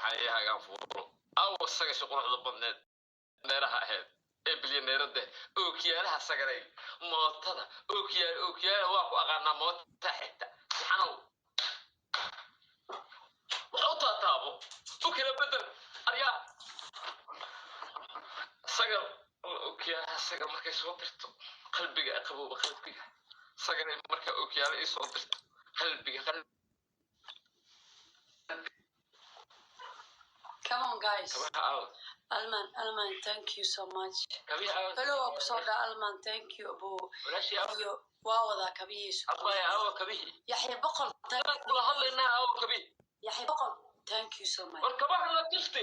Xaniyahagaan fuulo. Awa sagashi quruxda badneed, neeraha ahayd ee bilyaneerada, ookiyaalaha sagaray, mootada, ookiyaal, ookiyaala waa ku aqaanaa, moota xigta sixanow wax u taataabo u kala bedel. Aryaa sagal, ookiyaalaha sagal markay soo dirto qalbiga qabowba, qalbiga sagalay markaa ookiyaala ii soo dirto qalbiga qalbiga. Come on, guys. Kabaha aaw? Alman, Alman, thank you so much. Kabihi aaw? Hello, waa kusoo dhaa Alman, thank you abo. Walaashii aaw? Iyo waa wadaa kabihiisu. Abaya, aawa kabihii? Yaxya Boqol, thank Anaan kula hadlaynaa, aawa kabihii? Yaxya Boqol, thank you so much. War kabaha na tuste,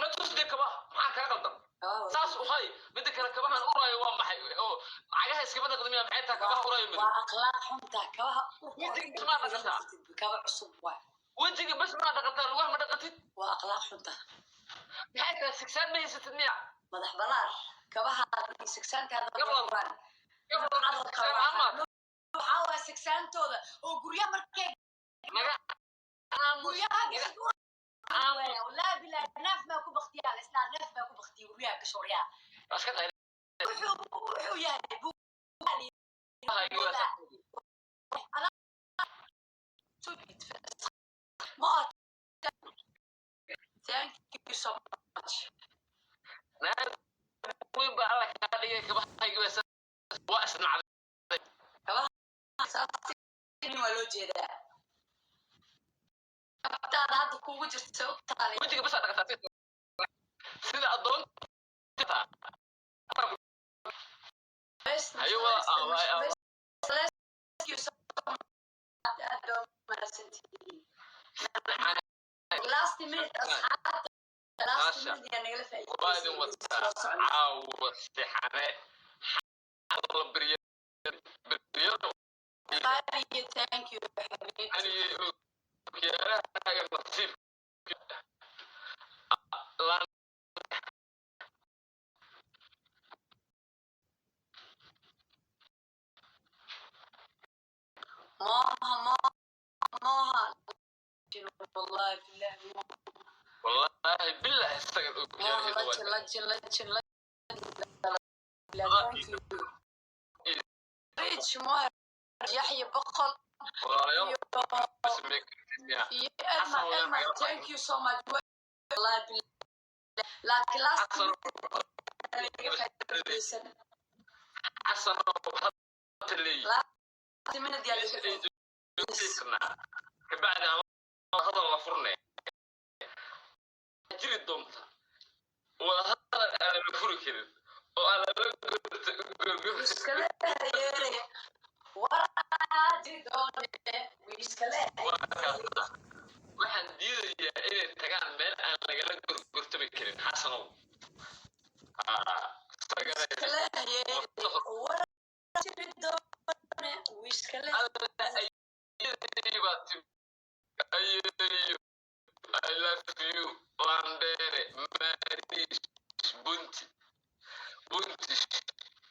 na tuste kabaha. Maxaa kaa qaldan? Waa wadaa. Saas u hay. Midda kale, kabahan uraayo waa maxay? Oo cagaha iskama dhaqda miya? Maxay tahay kabaha uraayo madow? Waa akhlaaq xunta kabaha. Wejiga maa dhaqataa? Kaba cusub waa. Wejiga bas maa dhaqataa? Lugaha ma dhaqatid? Waa akhlaaq xunta. Maxay tahay? Sigsaan ma haysatid miya? Madax balaar, kabaha sigsaantaada. Gablan. Gablan, sigsaan ama Waxaa waa sigsaantooda oo guryaha markay naga aamus. Guryaha Naga aamus. Wallaahi bilahi, neef maa ku baktiyaa isla, neef maa ku baktiya guryaha gashooryaa. Waa iska qayl. Wuxuu yahay buu. Waa. Ma, thank you so much. Naag weyn baa Alla kaa dhigay, kabahaygi waa isnacday. Saas waa loo jeedaa kabtaada hadda kuugu jirta u taalay. Wejiga bas aa dhaqataa sida addoonta. Hayo wada ah. Thank you so much. Aad baa u mahadsantihiin. Last minute, asxaabta, last Maasha. minute yaa nagala Waa idin faa'iideystay. wataa. Soo socnaa. Caawa sixane la beryo beryada. Qaaliye, thank you xabiibti. Anigii ookiyaalahaaga nasiib laan. Mooha, mooha, mooha, wallahi billahi mooha. Wallaahi billahi, sagal Mooha. ookiyaalaheeda waa Lajin, lajin, lajin, lajin, thank you rich mooha, Yaxya Boqol. Walaalayaal. Iyo Samee kartid miya? Iyo Xasan Elman. waa Elman, naga thank you so much, wallahi billahi, laakiin last Xasan minute naga faa'iideysan. Xasan oo hadda leeyihi Last minute yaa meesha laga ay joogtay karnaa, kabacdi aan hadal la furne jiri doonta wada hadal aan la furi karin oo aan lala gorgor. Iskale yeere waraa jiri doone wiiskale. Waxaan diidayaa inay tagaan meel aan lagala gorgortami karin, Xasanow. Sagale. Iskale yeere waraa jiri doone wiiskale. Alla baa timi. Ayeeyo, I love you, Landere Marish Bunti Bunti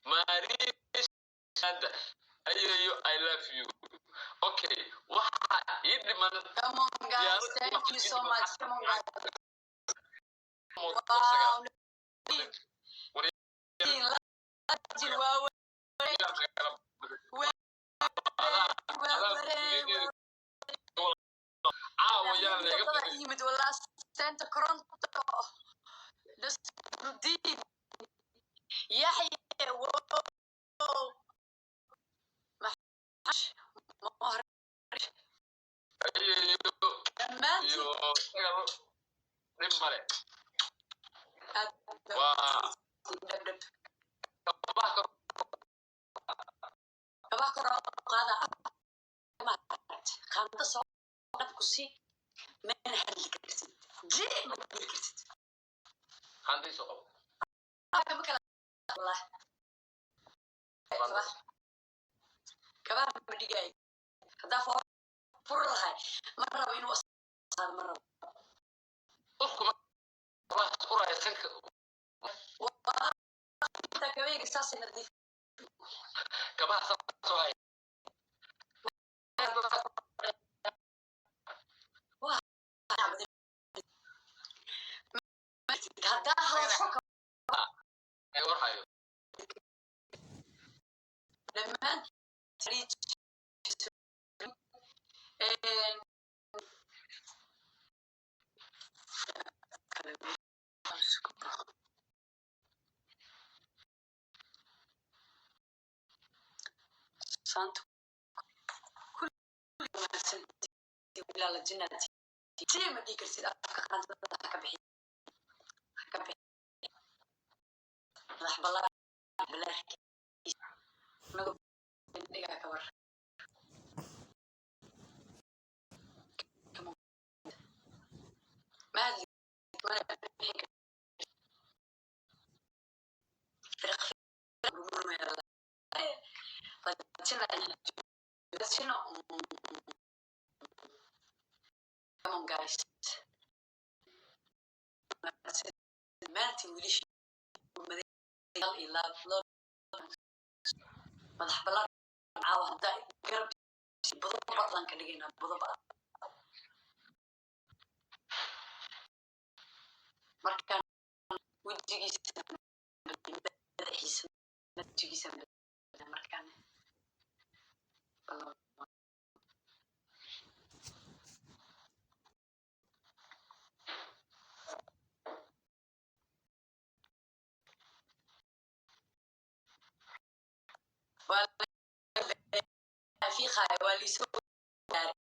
Marish Anda. Ayeeyo, I love you. Okay, waxa ii dhiman Come on, guys. diyaaradii Thank waxa you ii so dhiman much. Come on, guys. Mooto sagaal. Wow, lajin waa waa waree. Caawa yaa laga Dada badin. Yimid walaa senta Koronto Nasruddin Yaxye, wow, maxash Mohr. Ayeeyo. Dhammaantiin. Iyo sagal dhib male. Aad baa Waa mahadsantihiin, dhab dhab. Kabaha kor. Kabaha kor oo qaada qaando soo dhab ku sii, mana hadli kartid, jee, ma hadli kartid. Qaandii soo qabo. Kama kala wallahi. Kabaha, kabaha ma dhigaayo. Haddaa fur lahay, ma rabo inuu asaado, ma rabo. Urkuma kabaha uraya sanka. Waa intaa kabeyga saasay nadiif. Kabaha saas soo hay. Waa Saanta kulli mahadsantihiin, ilaa la jinaati sidee ma dhihi kartid, afka qaantada ha ka bixi, ha ka bixi. Madax balaa balaarkiisa anagoo dhigaa ka war. Come on. Ma hadli mana bixin kartid. Firq firq gurmaya la jina. Come on, guys. Maantii wiilasha iyo laab madax balaa caawa haddaa garab budo ba'dan ka dhigaynaa, budo ba'dan. Markaan wejigiisa, madaxiisa, wejigiisa markaan. Waa la fiiqaaya, waa liisoo gaaray.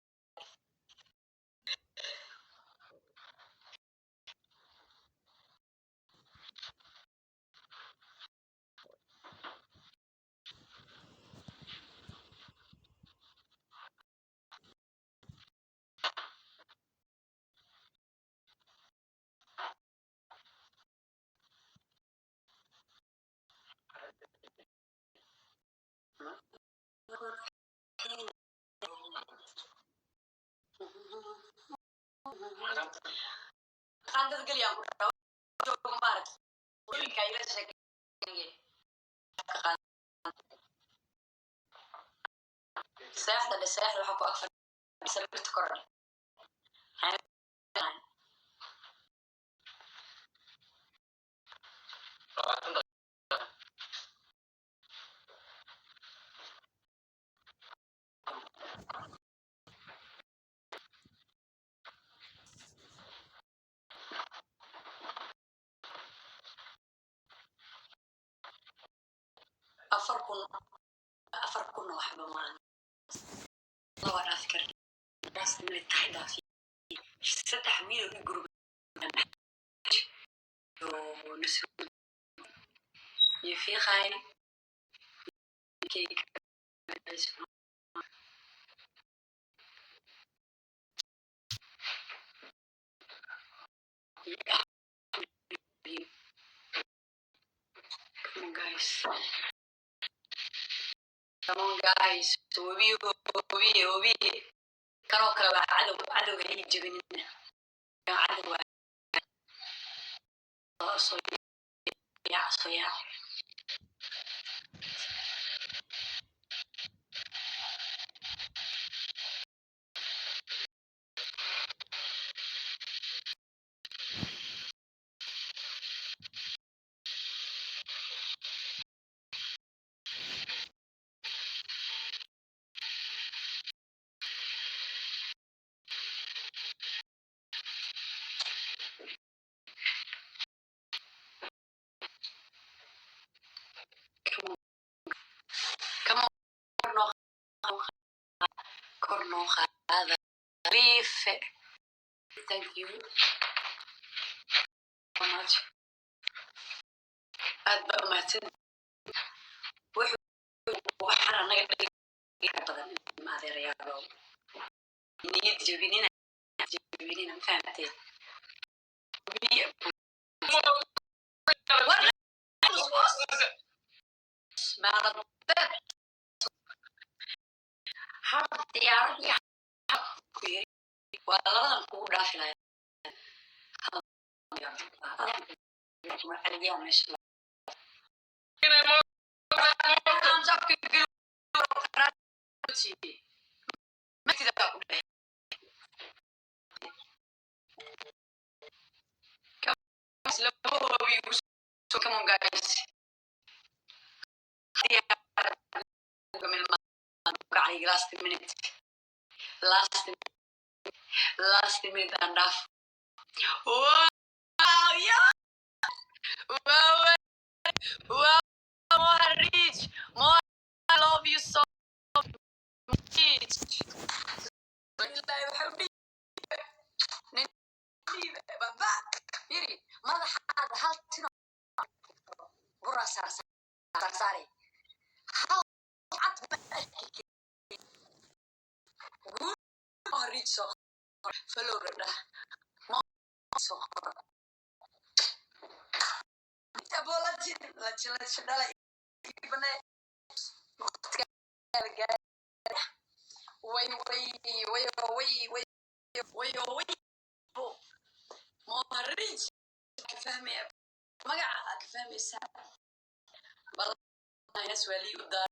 Qaandada geliyaan ku dhaw joogo maaragt hooyinka ila sheekeynaya. Seexda dhe, seexda. Waxaa ku ag fadhiya sariirta kore. 20 daqiiqo. 4000, 4000 waxba maahan, laba dhaafi kar last minute tahay dhaafi. Saddex wiil oo i group oo nasruud iyo fiiqay. Come on, guys. Come on, guys. Hubiye, hubiye, hubiye. Kanoo kale waa cadow, cadowga ii jebinina. Kan cadow waa soo yaac, soo yaac. Come on. Come on. Kor noo kor noo qaada. Liife. Thank you so much. Aad baa umahadsan. Wuxuu waxaan anaga dhig badan ma adeerayaalow. Niyad jebinina, jebinina, ma fahamteen? Hubiye. War maalad hab diyaarad iyo hab ku yiri waa labadan kugu dhaafi lahaa. Celiyaa meesha. Thumbs up ka gelo, matida ku dhex. Laba hubiyo. Come on, guys. Last minute, last last minute aan dhaaf. Wow, yeah, wow, wow, Moha Rich, Moha, I love you so. Rich. Ilaahay waxa u dhiibay nin dhiibay baba. Yiri madaxaada hal tino buraa saar saar saaray, hal cad ma arki karin. Guul oo Rich soo qor, follow dhah, mo soo qor. Abo lajin lajin lajin dhalay ibne waqtiga la gaaray. Way way way way way way way bo Moharij ka fahmaya magaca ka fahmaysaa. Bal hees waa lii u daar.